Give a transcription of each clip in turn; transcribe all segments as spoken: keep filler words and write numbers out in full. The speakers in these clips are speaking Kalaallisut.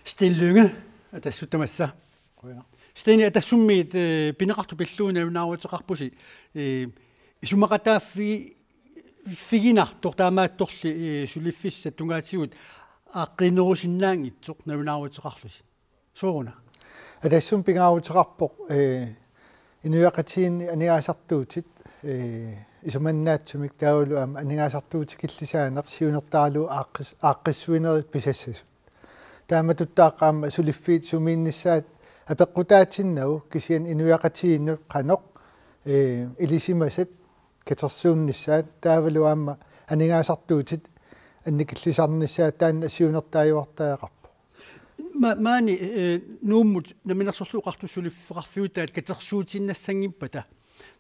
Steen Lynge, Atassut tamassa. Qujanaq. Steen, Atassummiit, eh, pineqartut pillugu nalunaaruteqarpusi, eh, isumaqataaffiginartoq taamaattorli, eh, suliffissat tungaatigut aaqqiinerusinnaanngitsoq nalunaaruteqarlusi. Sooruna? Atassut pingaaruteqarpoq, eh, inuiaqatigiinni aningaasartuutit, eh, isumannaatsumik taavalu aamma aningaasartuutikillisaaneq siunertaralugu aaqqis-, aaqqissuinerit pisassasut. Taamatuttaaq aamma suliffiit sumiinnissaat apeqqutaatinnagu kisianni inuiaqatigiinnut qanoq, eh, ilisimasat katersuunnissaat taavalu aamma aningaasartuutit annikillisarnissaat taanna siunertaraluartariaqarpoq. Ma-, maani, eh, Nuummut Namminersorlutik Oqartut suliffeqarfiutaat katersuutiinnassanngippata.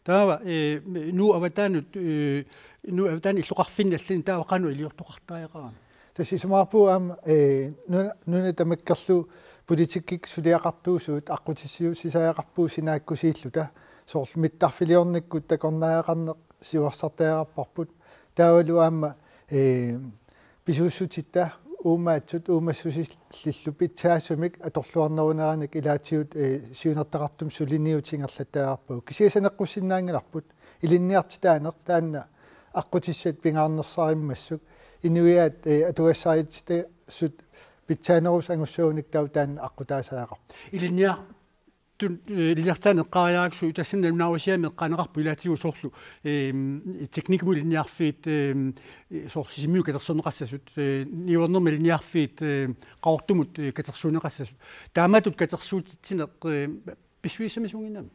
Taava, eh, Nuup avataanut, eh, Nuup avataanut illoqarfinnit allani taava qanoq iliortoqartariaqarami? Tassa isumaqarpunga aamma, eh, nuna, nuna tamakkerlugu politikkikkut suliaqartuusut aqqutissiuussisariaqarpugut sinaakkusiilluta, soorlu mittarfiliornikkut takornariaqarneq siuarsartariaqarparput. Taavalu aamma, eh, pisuussutitta uumaatsut uumassusillillu pitsaasumik atorluarneruneranik ilaatigut, eh, siunertaqartumik suliniutit ingerlattariaqarpagut. Kisianni saneqqussinnaanngilarput. Ilinniartitaaneq taanna aqqutissat pingaarnersarimmassuk. Inuiaat, eh, atugassariittitaasut pitsaanerusut angussagunik taava taanna aqqutaasariaqarpoq. Ilinniar-, tun, eh, ilinniartitaaneq eqqaariarakku tassani nalunaarusiami eqqaaneqarpoq ilaatigut soorlu, ehm, teknikkimut ilinniarfiit, ehm, soorlu Sisimiut katersorneqassasut, eh, niuernermut ilinniarfiit, eh, Qaqortumut, eh, katersuunneqassasut. Taamatut katersuutitsineq, eh, pissusissamisuunnginnami?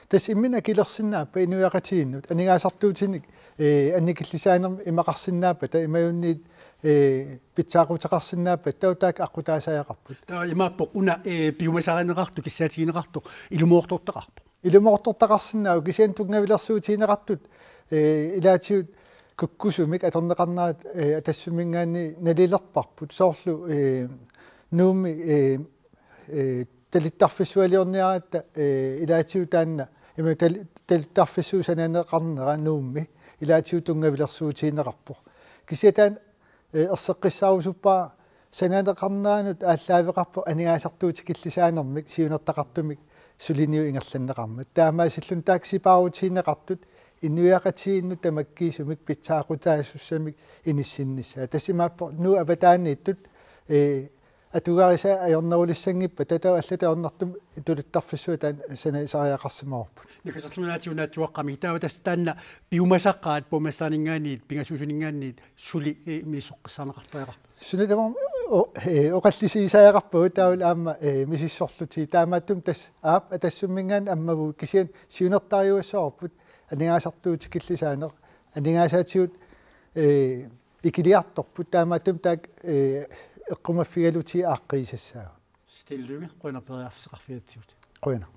Tassa imminut akilersinnaappat inuiaqatigiinnut aningaasartuutinik, eh, annikillisaanermik imaqarsinnaappata, imaluunniit, eh, pitsaaquteqarsinnaappata, taava taakku aqqutaasariaqarput. Taava imaappoq una, eh, piumasarineqartoq, kissaatigineqartoq, ilumoortortaqarpoq. Ilumoortortaqarsinnaavoq kisianni tunngavilersuutigineqartut, eh, ilaatigut kukkusumik atorneqarnerat, eh, Atassuminngaanniit nalilerparput. Soorlu, eh, Nuummi, eh, eh, talittarfissualiorniaratta, eh, ilaatigut taanna, ima tali-, talittarfissuup sananeqarnera Nuummi, ilaatigut tunngavilersuutigineqarpoq. Kisianni taanna, eh, erseqqissaarusuppara sananeqarneranut aallaaveqarpoq aningaasartuutikillisaanermik siunertaqartumik suliniut ingerlanneqarmat. Taamaasilluni taakku sipaarutigineqartut inuiaqatigiinnut tamakkiisumik pitsaaqutaasussamik inissinnissaat. Tassa imaappoq Nuup avataaniittut, eh, atugarisat ajornerulissanngippat, taava allat ajornartumik talittarfissuaq taanna sanasariaqarsimavoq. Nakasallunaatigut naatsuaqqamik taava tassa taanna piumasaqaat puumassaaninngaanniit, pingasuusuninngaanniit suli, eh, misissoqqissaarneqartariaqarpoq. Suna tamarmi o-, eh, oqallisigisariaqarpagut taavalu aamma, eh, misissorlutik. Taamaattumik tassa aap Atassumminngaanniit ammavugut kisianni siunertariuassavarput aningaasartuutikillisaaneq. Aningaasaatigut, eh, ikiliartorput taamaattumik taakku, eh, eqqumaffigalugit aaqqiisassaagut. Steen Lynge, qujanaq periarfissaqarfigatsigut. Qujanaq.